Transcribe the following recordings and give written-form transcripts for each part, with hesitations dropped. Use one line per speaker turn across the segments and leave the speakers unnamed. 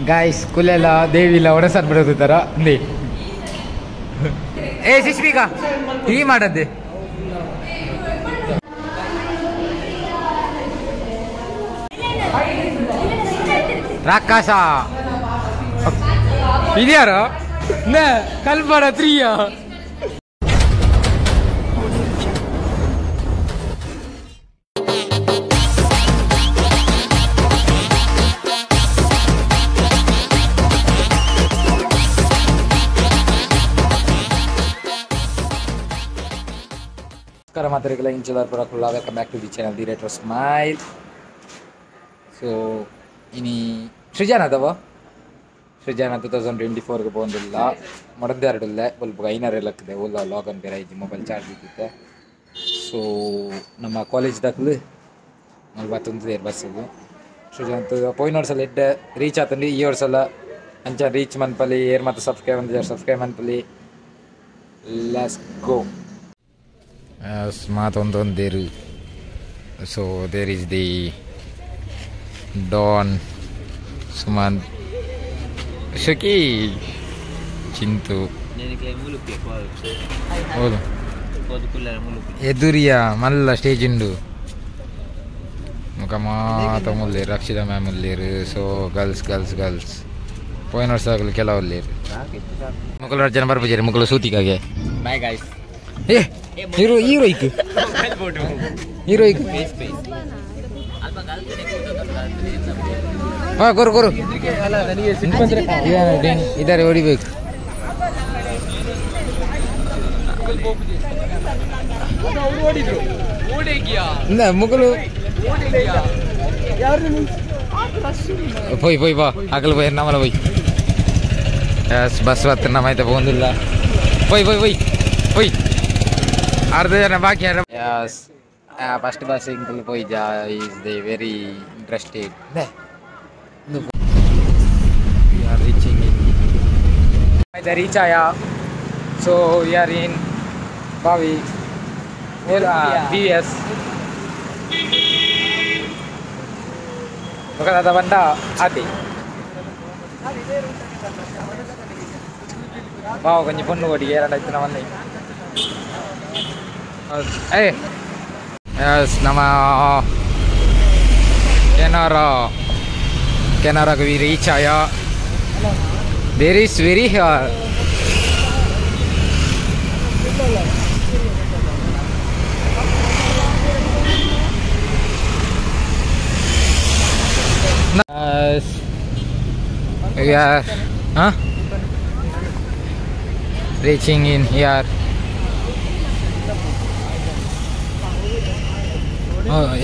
Guys ಕುಲೆಲ್ಲ ದೇವಿಲ್ಲ ಒಡಸನ್ ಬಿಡೋದು ತರ ಅಂದೆ. ಏ ಶಿಶ್ಮಿಕಾ ಟೀ ಮಾಡದ್ದೆ. ರಾಕಾಶ ಇದ್ಯಾರು ಕಲ್ಪಡ ತ್ರೀಯ. ನಮಸ್ಕಾರ ಮಾತಾಡಿಲ್ಲ ಇಂಚಲಾರ್ ಪುರಕುಲ್ಲ. Welcome back to the channel the retro smile. So ಇನಿ ಸೃಜಾನ ಅದವ ಸೃಜಾನ 2024 ಪೋಂದಿಲ್ಲ ಮೊಡದ್ದಾರಡಿಲ್ಲ ಒಲ್ಪ ಐನಾರು ಲಕ್ಕದೆ ಓಲ್ಲ ಲಾಗನ್ ಬೇರೆ ಐಜಿ ಮೊಬೈಲ್ ಚಾರ್ಜ್ ಇದ್ದಿತ್ತೆ. ಸೊ ನಮ್ಮ ಕಾಲೇಜ್ ದಾಖಲು ನಲ್ವತ್ತೊಂದು ಬಸ್ಸು ಸೃಜಾನ್ ಪೋಯಿನ ವರ್ಷ ಎಡ್ಡೆ ರೀಚ್ ಆತಂಡಿ ಈ ವರ್ಷ ಅಂಚ ರೀಚ್ ಮನ್ಪಲಿ ಏರ್ ಮತ್ತು ಸಬ್ಸ್ಕ್ರೈಬ್ ಅಂತ ಸಬ್ಸ್ಕ್ರೈಬ್ ಮನ್ಪಲಿ. Let's go. ಮಾತೊಂದೊಂದೇರು. So there is the don Sumanth Sukhi Chintu ಹೌದು ಎದುರಿಯ ಮಲ್ಲ ಸ್ಟೇಜ್ ಉಂಡು ಮುಖ ಮಾತ ಮುಲ್ಲೇರು ರಕ್ಷಿತಾ ಮ್ಯಾಮ್ ಉಲ್ಲೇರು. ಸೊ ಗರ್ಲ್ಸ್ ಗರ್ಲ್ಸ್ ಗರ್ಲ್ಸ್ ಪೋಯಿನ ವರ್ಷ ಆಗಲು ಕೆಲವು ಮುಕುಲ ಜನ ಬರ್ಪುಜೇರು ಮುಕುಲು ಸೂತಿಕಾಗೆ.
Bye guys.
ಏ ಹೀರೋ ಹೀರೋಯಿಕ್ ಹೀರೋಯಿಕ್ ಹಾ ಕೊರು ಕೊರು ಇದಾರೆ ಹೊಡಿಬೇಕು. ಮುಗುಲು ಪೋಯ್ ಪೋಯ್ ಬಾ ಆಗಲು ಪೋಯ್ ನಮ್ಮಲ್ಲ ಪೋಯ್. ಬಸ್ ಬತ್ತ ನಮ್ಮ ಐತೆ ಬಂದಿಲ್ಲ. ಪೋಯ್ ಪೋಯ್ ಪೋಯ್ ಪೋಯ್ ಅರ್ಧ ಜನ ಬಾಕಿ. ಎಸ್ ಫಸ್ಟ್ ಬಸ್ ಇಂಕಲ್ ಪೋಯ್ಜ is the very interested. We are reaching in the reach ಆಯಾ. ಸೊ we are in Bhavi B S ಬಕದ ಬಂದ ಆತಿ ಬಾವ ಕೊಂಚ ಪೊಣ್ಣು ಕೊಡಿ ಏರಂಡ ಇತ್ತು ಬಂದೆ. ಏ ಎಸ್ ನಮ್ಮ ಕೆನರಾ ಕೆನರಾಗ ವಿ ರೀಚ್ ಆಯಾ. There is very we are huh? reaching in here.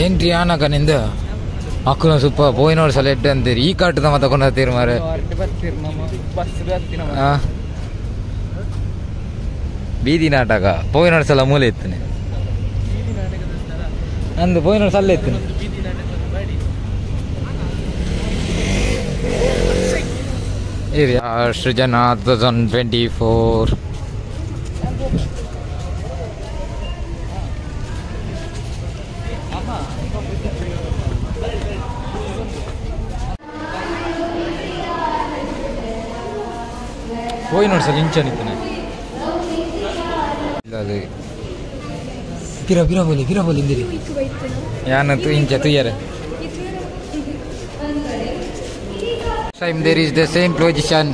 Entry ಆನಕನಿಂದ ಅಕ್ಕನ ಸುಪ್ಪ ಪೋಯಿನೋಡ್ ಸಲ ಎಡ್ಡೆ ಅಂತೀರಿ ಈ ಕಾಟದ ಮತ್ತೆ ಕೊಂಡತ್ತೀರಿ ಮಾರೆ. ಬೀದಿ ನಾಟಕ ಪೋಯಿನೋಡ್ ಸಲ ಮೂಲೆ ಇತ್ತನೆ ನಂದು ಪೋಯಿನೋಡ್ ಸಲ ಇತ್ತನೆ. ಸೃಜನಾ 2024. ಹೋಯ್ ನೋಡಿ ಸರ್ ಇಂಚನ್ ಇತ್ತನೆ ಅದು ಪಿರ ಪಿರ ಬೋಲಿ ಪಿರ ಬೋಲಿ ಇಂದಿರಿ ಯಾನ ತು ಇಂಚ ತುಯ್ಯರೆ. Time there is the same position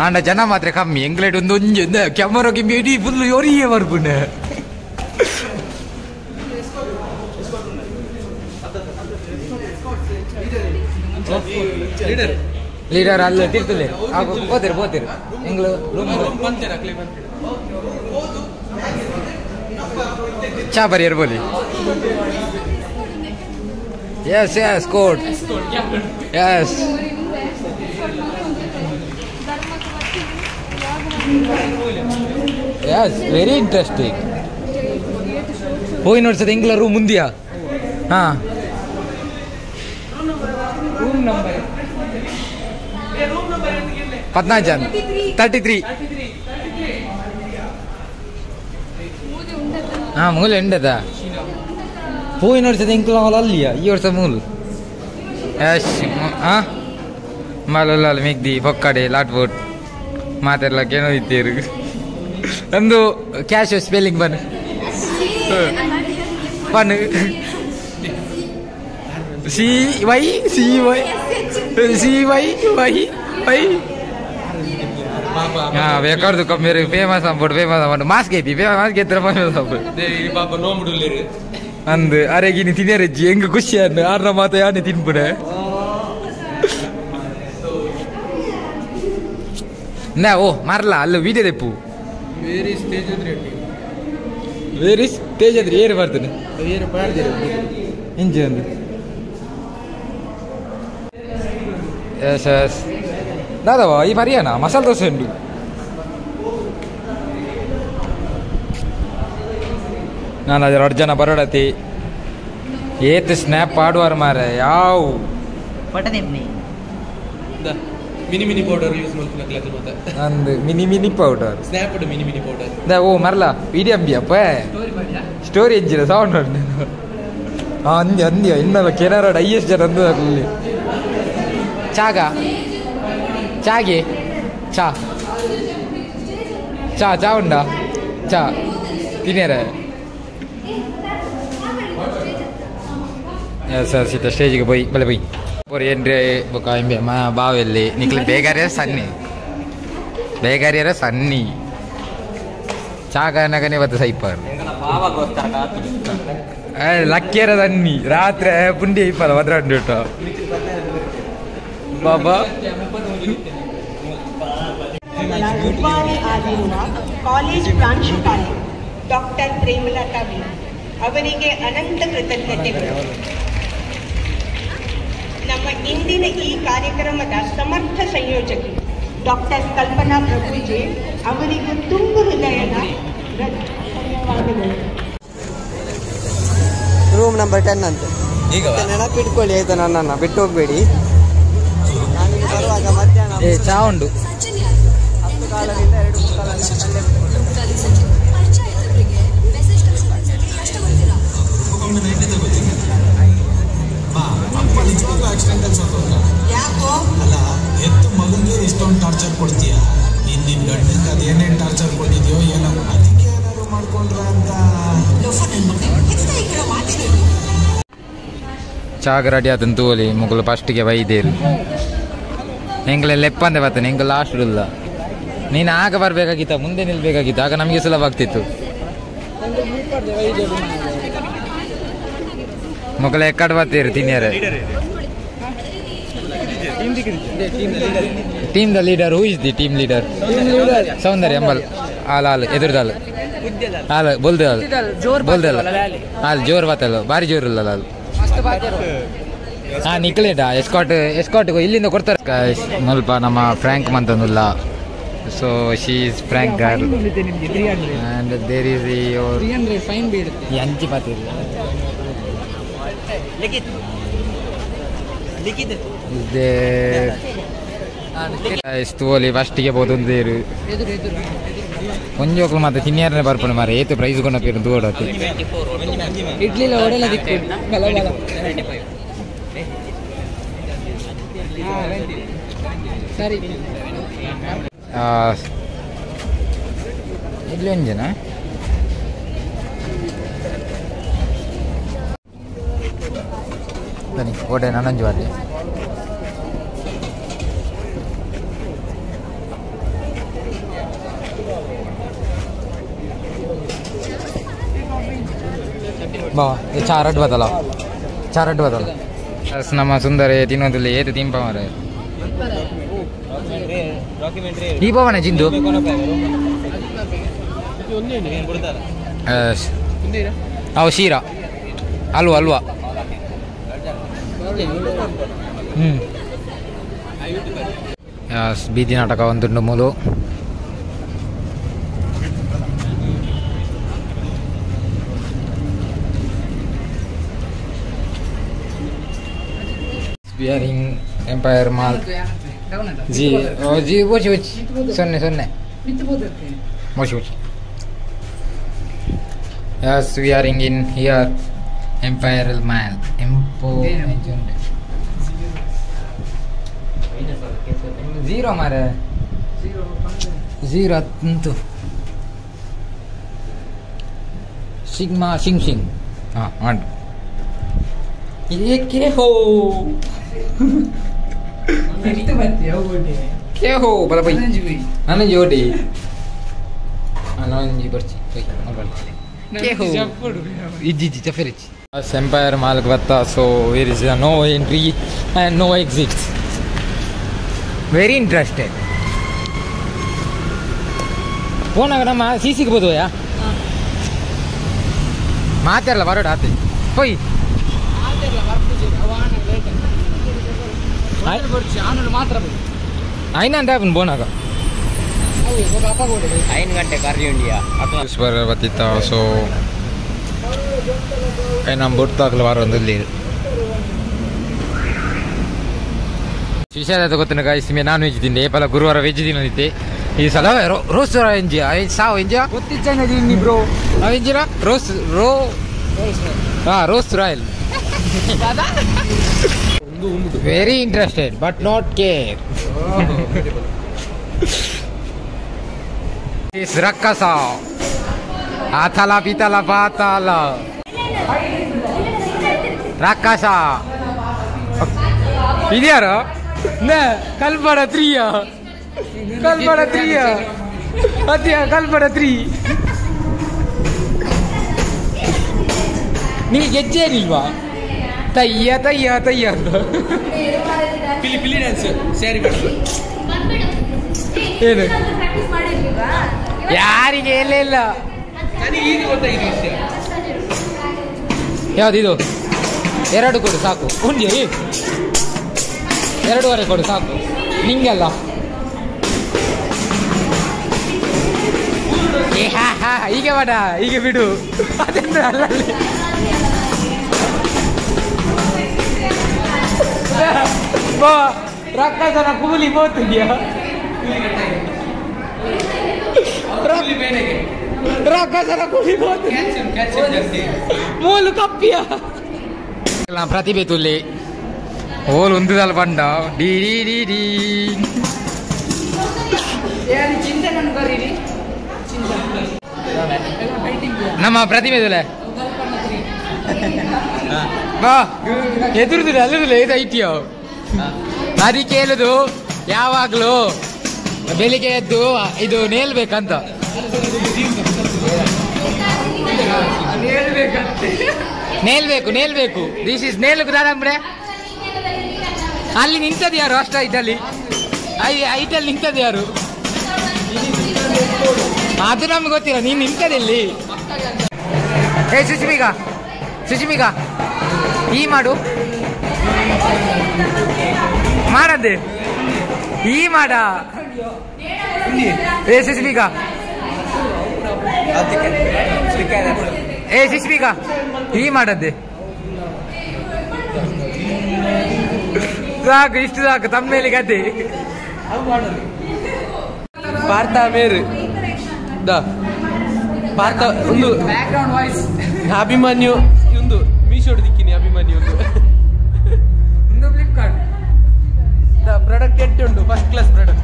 and ಜನ ಮಾತ್ರ ಕಮ್ಮಿ. ಎಂಗ್ಲೇಡ್ ಒಂದು ಒಂಜಿ ಕ್ಯಾಮರಾ ಗಿಮ್ಮಿ ಇಡೀ ಫುಲ್ ಯೋರಿಯೇ ಬರ್ಪುಂಡೆ. ಲೀಡರ್ ಅಲ್ಲ ತಿರ್ತಲೆ ಹೋತಿರು ಹೋತಿರು ಎಂಗ್ಲು ರೂಮ್ ಚಾ ಬರಿಯರ್ ಬೋಲಿ. Yes yes code yes yes very interesting. ಹೋಗಿ ನೋಡ್ಸದ ಎಂಗ್ಲ ರೂಮ್ ಮುಂದಿಯಾ? ಹಾ
ರೂಮ್ ನಂಬರ್
14 ಜನ 33. ಹಾ ಮೂಲೆ ಉಂಡದ ಪೋಯಿನ ವರ್ಷದ ಎಂಕ್ಲ ಅಲ್ಲಿಯ ಈ ವರ್ಷ ಮೂಲು. ಹಾಂ ಮಲುಲ್ಲಾಲ್ ಮಿಗ್ದಿ ಪೊಕ್ಕಡೆ ಲಾಟ್ಬೋಟ್ ಮಾತೆಲ್ಲ ಕೇನೋ ಇತ್ತೀರು ನಂದು ಕ್ಯಾಶ್ ಸ್ಪೆಲ್ಲಿಂಗ್ ಬನ್ ಬನ್ C Y C Y C Y Y Y ಹಾಂ ಬೇಕಾರ್ದು ಕಮ್ಮಿ ಫೇಮಸ್ ಅಂದ್ಬಿಟ್ಟು ಫೇಮಸ್ ಅಂದ್ಬಿಟ್ಟು ಮಾಸ್ಕ್ ಐತಿ ಮಾಸ್ಕ್ ಎತ್ತರ ಫೇಮಸ್ ಅಂದ್ಬಿಟ್ಟು
ಪಾಪ ನೋಂಬಿಡುಲ್ಲೇರು
ಅಂದು ಅರೆಗಿನಿ ತಿನ್ನಿರಜ್ಜಿ ಹೆಂಗ ಖುಷಿ ಅನ್ನು ಆರ್ನ ಮಾತ ಯಾನೆ ತಿನ್ಬಿಡೆ ನಾ ಓ ಮರಲ ಅಲ್ಲ ವೀಡಿಯೋ ತೆಪ್ಪು ವೇರ್ is ತೇಜದ್ರಿ ಏರು ಬರ್ತದೆ ಇಂಜಿ ಒಂದು ಎಸ್ ಎಸ್ ದಾದವ ಈ ಪರಿಯಾನ ಮಸಾಲೆ ದೋಸೆ ಉಂಟು ನಾನು ಅದರ ಎರಡು ಜನ ಬರೋಡತಿ ಏತ್ ಸ್ನ್ಯಾಪ್ ಆಡುವಾರ ಮಾರೆ ಯಾವ
mini mini powder use ಮಲ್ಪುನಕ್ಲೆ ಮತ್ತೆ
ಅಂದ್ mini mini powder
snap mini mini powder
the ಓ ಮರಲ ವಿಡಿಯೋ ಅಂಬಿ ಅಪ್ಪ ಸ್ಟೋರಿ ಎಂಜಿನ ಸೌಂಡ್ ಉಂಟು ಅಂದ್ಯ ಅಂದ್ಯ ಇನ್ನಲ್ಲ ಕೆನರಾಡ್ ಐಎಸ್ ಜನ ಅಂದು ಅಲ್ಲಿ ಚಾಗ ಚಾಗೆ ಚಾ ಚಾ ಚಾ ಉಂಡಾ ಚಾ ತಿನ್ನಿರ ಸರ್ ಸೀತ ಸ್ಟೇಜಿಗೆ ಪೋಯ್ ಬಲೆ ಪೋಯ್ ಪೋರ್ ಏನ್ರೆ ಬೊಕ್ಕ ಇಂಬೆ ಮಾ ಬಾವೆಲ್ಲಿ ನಿಕ್ಲೆ ಬೇಗಾರಿಯರ ಸನ್ನಿ ಬೇಗಾರಿಯರ ಸನ್ನಿ ಚಾಗನಗನೆ ಬತ್ತ ಸೈಪರ್ ಲಕ್ಕಿಯರ ಸನ್ನಿ ರಾತ್ರಿ ಪುಂಡಿ ಐಪಲ್ಲ ಭದ್ರಾಂಡಿ ಉಂಟು ಬಾಬಾ
ಆಗಿರುವ ಕಾಲೇಜ್ ಪ್ರಾಂಶುಪಾಲರು ಡಾಕ್ಟರ್ ಪ್ರೇಮಲತಾ ವಿ ಅವರಿಗೆ ಅನಂತ ಕೃತಜ್ಞತೆಗಳು. ನಮ್ಮ ಇಂದಿನ ಈ ಕಾರ್ಯಕ್ರಮದ ಸಮರ್ಥ ಸಂಯೋಜಕಿ ಡಾಕ್ಟರ್ ಕಲ್ಪನಾ ಪ್ರಭುಜಿ ಅವರಿಗೂ ತುಂಬ ಹೃದಯದ ಧನ್ಯವಾದಗಳು.
ರೂಮ್ ನಂಬರ್ 10 ಅಂತ ಈಗ ನೆನಪಿಟ್ಕೊಳ್ಳಿ ಆಯ್ತಾ, ನನ್ನನ್ನು ಬಿಟ್ಟು ಹೋಗಬೇಡಿ. ನಾನು ಬರುವಾಗ ಮಧ್ಯಾಹ್ನ
ಚಾ ಉಂಟು
10 ಕಾಲದಿಂದ 2 ಮುಕ್ಕಾಲ ಅಲ್ಲೇ
ಅಲ್ಲ, ಎತ್ತು ಮಗನಿಗೆ ಇಷ್ಟೊಂದು ಟಾರ್ಚರ್ ಕೊಡ್ತೀಯ, ಇನ್ನು ನಿನ್ನ ಗಂಡಕ್ಕೆ ಅದೇನೇನು ಟಾರ್ಚರ್ ಕೊಟ್ಟಿದ್ಯೋ ಏನೋ, ಅದಕ್ಕೆ ಏನಾದ್ರು ಮಾಡ್ಕೊಂಡ್ರ ಅಂತ.
ಚಾಗ ರೆಡಿ ಆತನ ತೋಲಿ ಮುಗುಲು ಫಸ್ಟಿಗೆ ಬೈದೇರು ಎಂಗ್ಲೆ ಲೆಪ್ಪಂದೆ ಬರ್ತಾನೆ ಎಂಗ್ ಲಾಸ್ಟ್ ಇಲ್ಲ. ನೀನು ಆಗ ಬರಬೇಕಾಗಿತ್ತ, ಮುಂದೆ ನಿಲ್ಬೇಕಾಗಿತ್ತು, ಆಗ ನಮಗೆ ಸುಲಭ ಆಗ್ತಿತ್ತು. ಮುಗಲ ಎಕ್ಕಡ್ ಬರ್ತೀರಿ ತಿನ್ನಿಯರೆ. Team the leader, who is the team leader? Soundarya humble ಹಾಲು ಹಾಲು ಎದುರ್ದಾಲ್ ಹಾಲು ಬೋಲ್ದೆ ಹಾಲು ಬೋಲ್ದೆ ಹಾಲು ಜೋರು ಬಾತಲ್ಲ, ಭಾರಿ ಜೋರು ಇಲ್ಲ ಹಾಲು. ಹಾಂ ನಿಕ್ಲೇಟ ಎಸ್ಕಾಟ್ ಎಸ್ಕಾಟ್ ಇಲ್ಲಿಂದ ಕೊಡ್ತಾರೆ. ಮುಲ್ಪ ನಮ್ಮ frank ಮಂತಂದುಲ್ಲ, so she is frank girl and there is your ಈ ಅಂಚಿ ಪಾತಿಲ್ಲ ತೋಲಿ ಫಸ್ಟಿಗೆ ಬೋದೊಂದೇರು ಒಂಜಿ ಒಕ್ಲು ಮಾತ್ರ ತಿನ್ನಿಯಾರನೆ ಬರ್ಪುಂಡು ಮಾರೆ ಏತು ಪ್ರೈಸ್ ಕೊನಪೇರು ದೂಡತಿ
ಇಡ್ಲಿಲ್ಲ ಒಡೆಲ್ಲ ದಿಕ್ಕು ಸರಿ.
ಇಡ್ಲಿ ಒಂಜನ ಬನ್ನಿ ಓಡೆ ನಾನಂಜು ಅಲ್ಲಿ ಬಾ ಚಾರಡ್ ಬದಲ ಚಾರಡ್ ಬದಲ ನಮ್ಮ ಸುಂದರ ತಿನ್ನೋದಿಲ್ಲ ಏತು ತಿಂಪ ಮಾರೆ ಈ ಪವನ ಜಿಂದು ಅವು ಶೀರಾ ಅಲ್ವಾ ಅಲ್ವಾ. ಹ್ಞೂ ಬೀದಿ ನಾಟಕ ಒಂದುಂಡು ಮೂಲು. We are in Empire Mall. G G ಓಚಿ ಓಚಿ ಸೊನ್ನೆ ಸೊನ್ನೆ ಓಚಿ ಓಚಿ. Yes, we are in here Empire Mall. Empo Zero ಮಾರೆ ಝೀರೋ ಅಂತೂ ಸಿಗ್ಮಾ ಸಿಂಗ್ ಸಿಂಗ್ ಹಾಂ ಮಾಡು ಏಕೆ ಹೋ ಕೆ ಹೋ ಬಲ ಬೈ ನಾನು ಜೋಡಿ ನಾನು ಬರ್ಚಿ ಕೆ ಹೋ ಇಜ್ಜಿ ಇಜ್ಜಿ ಚಫೆರಿಚಿ ಎಂಪೈರ್ ಮಾಲ್ಕ್ ಬತ್ತ. So where is no entry and no exit. Very interested. ಪೋನಾಗ ನಮ್ಮ ಸಿ ಸಿಗ್ಬೋದು ಯಾ ಮಾತಾಡಲ್ಲ ಬರೋಡ ಆತ ಹೋಯ್ ಐನಂತ ಬೋನಾಗ
5 ಗಂಟೆ ಕರ್ರಿ ಉಂಡಿಯಾ
ಬತ್ತಿತ್ತ. ಸೊ ನಮ್ಮ ಬುಡ್ತಾಕ್ಲ ವಾರ ಒಂದು ವಿಷಯ ಗೊತ್ತಿನ guys non veg ತಿಂದೆ ಪಲ ಗುರುವಾರ ವೆಜ್ ತಿನ್ನೋದಿತ್ತೆ. ಈ ಸಲ ರೋಸ್ ಎಂಜಿ ಸಾವು ಎಂಜ ಗೊತ್ತಿಚ್ಚ ಬ್ರೋ ಅವೆಂಜಿರ ರೋಸ್ ರೋ ಹಾಂ rose royal. Very interested but not care. ರಕ್ಕಸ ಆಥಲ ಪಿತಲ ಪಾತಾಲ ರಕ್ಕಸ ಇದ್ಯಾರು ಕಲ್ಪಡ ತ್ರೀಯ ಕಲ್ಪಡ ತ್ರೀಯ ಅತ್ಯ ಕಲ್ಪಡ ತ್ರೀ ನೀ ಗೆಜ್ಜೆ ಏನಿಲ್ವಾ ತಯ್ಯ ತಯ್ಯ ತಯ್ಯ ಅಂತ
ಪಿಲಿ ಪಿಲಿ ಡ್ಯಾನ್ಸ್ ಸ್ಯಾರಿ
ಏನು ಯಾರಿಗೆ ಎಲ್ಲೇ ಇಲ್ಲ
ನನಗೆ ಈಗ ಗೊತ್ತಾಗಿದೆ ವಿಷಯ.
ಯಾವ್ದು ಎರಡು ಕೊಡು ಸಾಕು ಉಂಡಿ 2.5 ಕೊಡು ಸಾಕು ನಿಂಗಲ್ಲ. ಹೀಗೆ ಮಾಡ ಹೀಗೆ ಬಿಡು ಅದೆಂತ ಅಲ್ಲ ಬಾ ರಕ್ಕಸನ ಕೂಲಿ ಹೋಗ್ತಿದ್ಯಾ ರಕ್ಕಸನ ಕೂಲಿ ಹೋಗ್ತಿದ್ಯಾ ಮೂಲು ಕಪ್ಪಿಯ ಪ್ರತಿಭೆ ತುಲ್ಲಿ ಓಲ್ ಉಂದುದಲ್ ಬಂಡ D D D D ನಮ್ಮ ಪ್ರತಿಭೆ ತುಲೆ ಬಾ ಎದುರುದಿಲ್ಲ ಅಲ್ಲದಿಲ್ಲ ಇದು ಐಟಿಯೋ ಅದಕ್ಕೆ ಹೇಳುದು ಯಾವಾಗಲೂ ಬೆಳಿಗ್ಗೆ ಎದ್ದು ಇದು ನೇಲ್ಬೇಕಂತ ನೇಲ್ಬೇಕು ನೇಲ್ಬೇಕು this is ನೇಲ್ಕು ದಾದಂಬ್ರೆ. ಅಲ್ಲಿ ನಿಂತದ್ದು ಯಾರು ಅಷ್ಟ ಐಟಲ್ಲಿ ಐಟಲ್ಲಿ ನಿಂತದ್ದು ಯಾರು ಅದು ನಮ್ಗೆ ಗೊತ್ತಿಲ್ಲ. ನೀನು ನಿಂತದಿಲ್ಲಿ. ಏ ಸುಷ್ಮಿಗಾ ಸುಷ್ಮಿಗಾ ಈ ಮಾಡು ಮಾಡದೆ ಈ ಮಾಡ. ಏ ಸುಷ್ಮಿಗಾ ಏ ಸುಷ್ಮಿಗಾ ಈ ಮಾಡದ್ದೆ ಸಾಕು ಇಷ್ಟು ಸಾಕು ತಮ್ಮ ಮೇಲೆ ಗದ್ದೆ
ಪಾರ್ಥ ಮೇರು the Partha ಒಂದು ಅಭಿಮನ್ಯು ಒಂದು ಮೀಶೋಡ್ ದಿಕ್ಕಿನಿ ಅಭಿಮನ್ಯು ಒಂದು ಫ್ಲಿಪ್ಕಾರ್ಟ್ the product ಎಟ್ಟೆ ಉಂಟು first class product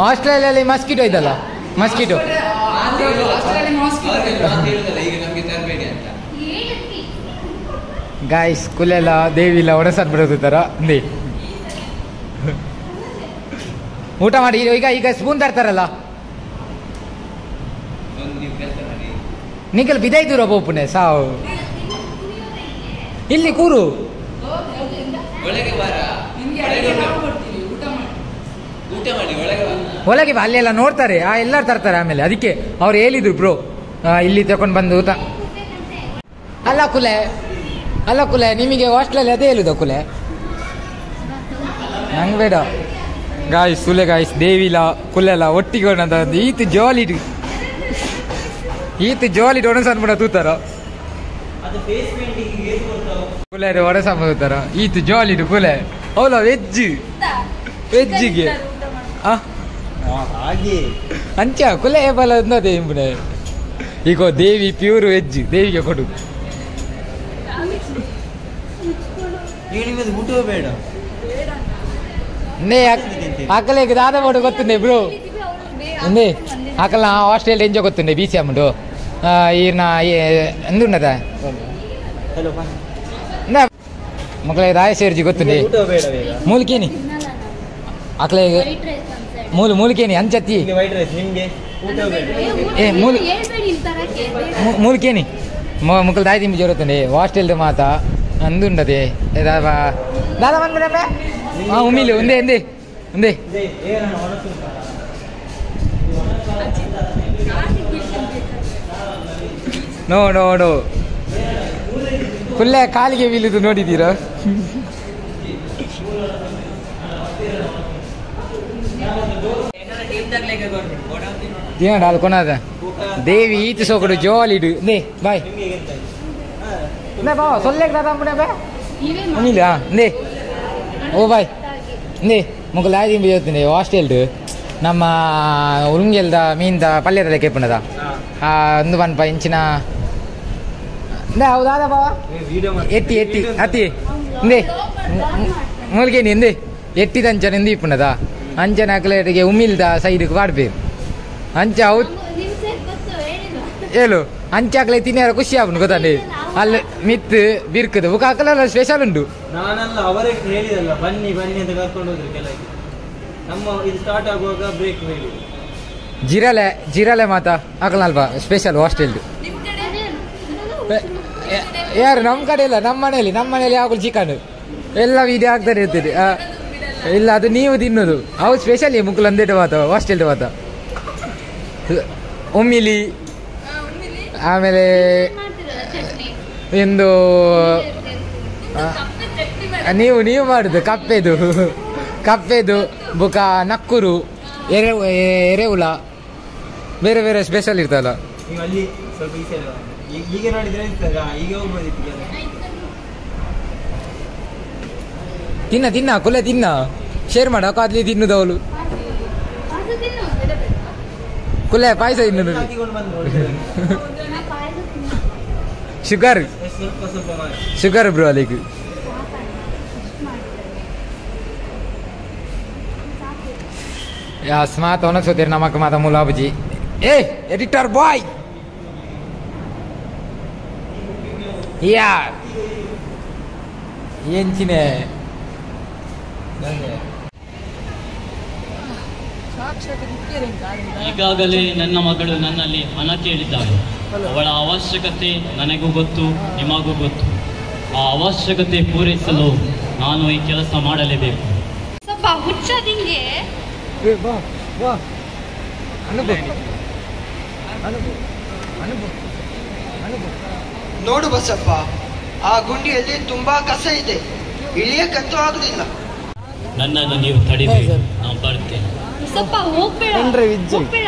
ಆಸ್ಟ್ರೇಲಿಯಲ್ಲಿ ಮಸ್ಕಿಟೋ ಇದಲ್ಲ, ಮಸ್ಕಿಟೋ ಗಾಯ್ಸ್ ಕುಲೆಲ್ಲ ದೇವಿಲ್ಲ ಒಡಸದ್ ಬಿಡೋದು ತರ ಅಂದಿ ಊಟ ಮಾಡಿ. ಈಗ ಈಗ ಸ್ಪೂನ್ ತರ್ತಾರಲ್ಲ, ನಿಕಲ್ ಬಿದೈ ದೂರ ಪೋಪುನೆ ಸಾವು ಇಲ್ಲಿ ಕೂರು ಒಳಗೆ ಬಾ, ಅಲ್ಲೆಲ್ಲ ನೋಡ್ತಾರೆ, ಆ ಎಲ್ಲರೂ ತರ್ತಾರೆ. ಆಮೇಲೆ ಅದಕ್ಕೆ ಅವ್ರು ಹೇಳಿದ್ರು ಬ್ರೋ ಇಲ್ಲಿ ತಗೊಂಡು ಬಂದು ಊಟ. ಅಲ್ಲ ಕುಲೆ, ಅಲ್ಲ ಕುಲೆ, ನಿಮಗೆ ಹಾಸ್ಟೆಲಲ್ಲಿ ಅದೇ ಹೇಳುದ ಕುಲೆ? ನಂಗೆ ಬೇಡ ಗಾಯ್ಸ್. ಸುಲೆ ಗಾಯ್ಸ್, ದೇವಿಲ ಕುಲೆಲ್ಲ ಒಟ್ಟಿಗೆ ಈತ ಜಾಲಿ, ಈತ ಜಾಲಿ ಒಣಸನ್ಬಿಡ ತೂತಾರ ಕುಲೆ ಒಣಸಂಬ ತೂತಾರ ಈತ ಜಾಲಿ ಕುಲೆ ಅವಲ ವೆಜ್ ವೆಜ್ಜಿಗೆ ಅಂಚ ಕುಲೆ ಬಲ ಅಂದದೆ ಇಂಬುನೆ. ಈಗ ದೇವಿ ಪ್ಯೂರ್ ವೆಜ್, ದೇವಿಗೆ ಕೊಡು. ಆಕಲೆಗೆ ದಾದ ಮಾಡು ಗೊತ್ತುಂಡೆ ಬ್ರೋ. ಒಂದೇ ಆಕಲ ಹಾಸ್ಟೆಲ್ ಎಂಜೋ ಗೊತ್ತುಂಡೆ ಬಿ ಸಿ ಅಮ್ಮುಂಡು ಈರ್ನ ಎಂದುಂಡದ ಮಕ್ಕಳ ರಾಯಸೇರ್ಜಿ ಗೊತ್ತುಂಡೆ ಮೂಲಿಕೇನಿ ಆಕಲೆ ಮೂಲು ಮೂಲಿಕೇನಿ ಅಂಚತ್ತಿ ಏ ಮೂಲು ಮೂಲಿಕೇನಿ ಮುಕ್ಕಲ್ ದಾಯಿ ತಿಂಬಿ ಜೋರುತ್ತುಂಡೆ ಹಾಸ್ಟೆಲ್ದು ಮಾತ ಅಂದುಂಡದೆ ದಾದ ಬಂದ್ಬಿಡಮ್ಮೆ. ಹಾಂ ಉಮಿಲಿ ಒಂದೇ ಒಂದೇ ಒಂದೇ ನೋ ನೋ ನೋ ಫುಲ್ಲೇ ಕಾಲಿಗೆ ಬೀಳುದು ನೋಡಿದ್ದೀರಾ? ದಿನ ಅಲ್ಕೊನಾದ ದೇವಿ ಈತ ಸೋಕಡು ಜೋಲಿಡು ನೇ ಬಾಯ್ ನೇ ಬಾ ಸೊಲ್ಲೆಗ್ ದಾದ ಅಂಬುನೆ ಬಾ ಉಮಿಲಿ. ಹಾಂ ನೇ ಓ ಬಾಯ್ ನೇ ಮೊಗಲ ಆಯ್ತು ಹೇಳ್ತೀನಿ. ಹಾಸ್ಟೆಲ್ಡು ನಮ್ಮ ಉರುಂಗೆಲ್ದ ಮೀನ್ದ ಪಲ್ಯದ ಕೇಪುಣದ ಒಂದು ಪನ್ಪ ಇಂಚಿನ ಹೌದಾದ ಬಾವ ಎಟ್ಟಿ ಎಟ್ಟಿ ಅತಿ ಇಂದೇ ಮೂಲಿಕೇನಿ ಇಂದೇ ಎಟ್ಟಿದ ಅಂಚನ ಇಂದು ಇಪ್ಪುಣದ ಅಂಚನ ಅಕಲೆಗೆ ಉಮಿಲ್ದ ಸೈಡ್ಗೆ ಪಾಡ್ಬೇಕು ಅಂಚ ಅವು ಹೇಳು ಅಂಚ ಅಕಲೆ ತಿನ್ನಿಯಾರ ಖುಷಿ ಆಪುಂಡು ಗೊತ್ತಾಂడి. ಅಲ್ಲಿ ಮಿತ್ತು ಬಿರ್ಕದು ಬುಕ್ ಅಕಲೆಲ್ಲ ಸ್ಪೆಷಲ್ ಉಂಟು.
ನಾನಲ್ಲ ಅವರೇ ಹೇಳಿದಲ್ಲ ಬನ್ನಿ ಬನ್ನಿ ಅಂತ ಕರ್ಕೊಂಡು ಹೋದ್ರು ಕೆಳಗೆ. ನಮ್ಮ ಇದು ಸ್ಟಾರ್ಟ್ ಆಗುವಾಗ ಬ್ರೇಕ್ ಹೇಳಿ
ಜಿರಲೆ ಜಿರಲೆ ಮಾತಾ ಅಕಲಲ್ವಾ ಸ್ಪೆಷಲ್ ಹಾಸ್ಟೆಲ್ದು. ಯಾರು ನಮ್ಮ ಕಡೆ ಇಲ್ಲ, ನಮ್ಮ ಮನೆಯಲ್ಲಿ ನಮ್ಮ ಮನೆಯಲ್ಲಿ ಯಾವಾಗಲೂ ಚಿಕನ್ ಎಲ್ಲ ವೀಡಿಯೋ ಆಗ್ತಾನೆ ಇರ್ತೀರಿ. ಇಲ್ಲ ಅದು ನೀವು ತಿನ್ನೋದು ಅವು ಸ್ಪೆಷಲಿ ಮುಕ್ಕಲು ಅಂದೇಟು ಮಾತ ಹಾಸ್ಟೆಲ್ದು ಮಾತ ಉಮ್ಮಿಲಿ ಆಮೇಲೆ ಎಂದು ನೀವು ನೀವು ಮಾಡುದು ಕಪ್ಪೆದು ಕಪ್ಪೆದು ಬುಕ ನಕ್ಕುರು ಎರೆ ಎರೆಹುಳ ಬೇರೆ ಬೇರೆ ಸ್ಪೆಷಲ್ ಇರ್ತಲ್ಲ. ತಿನ್ನ ತಿನ್ನ ಕುಲೆ ತಿನ್ನ ಶೇರ್ ಮಾಡ ಅದ್ಲಿ ತಿನ್ನುದು ಅವಳು ಕುಲೆ ಪಾಯಸ ತಿನ್ನುದು ಶುಗರ್ ಶುಗರ್ ಬ್ರೋ ಅಲ್ಲಿಗೆ. ಸ್ಮಾತ್ ಒಣಗ್ಸೋತೀರಿ ನಮಕ್ ಮಾತ ಮುಲಾಬಜಿ. ಏ ಎಡಿಟರ್ ಬಾಯ್ ಯಾರ್ ಎಂಚಿನೆ
ಈಗಾಗಲೇ ನನ್ನ ಮಗಳು ನನ್ನಲ್ಲಿ ಹಣ ಕೇಳಿದ್ದಾಳೆ. ಅವಳ ಅವಶ್ಯಕತೆ ನನಗೂ ಗೊತ್ತು, ನಿಮಗೂ ಗೊತ್ತು. ಆ ಅವಶ್ಯಕತೆ ಪೂರೈಸಲು ನಾನು ಈ ಕೆಲಸ ಮಾಡಲೇಬೇಕು.
ಸ್ವಲ್ಪ ಹುಚ್ಚದಿಂಗೆ
ನೋಡು ಬಸಪ್ಪ, ಆ ಗುಂಡಿಯಲ್ಲಿ ತುಂಬಾ ಕಸ ಇದೆ, ಇಳಿಯಕ್ಕಂತೂ ಆಗುದಿಲ್ಲ.
ನನ್ನನ್ನು ನೀವು ತಡಿಬೇಡಿ, ನಾನು ಬರ್ತೇನೆ.
ಬಸಪ್ಪ ಹೋಗ್ಬೇಡ, ಹೋಗ್ಬೇಡ.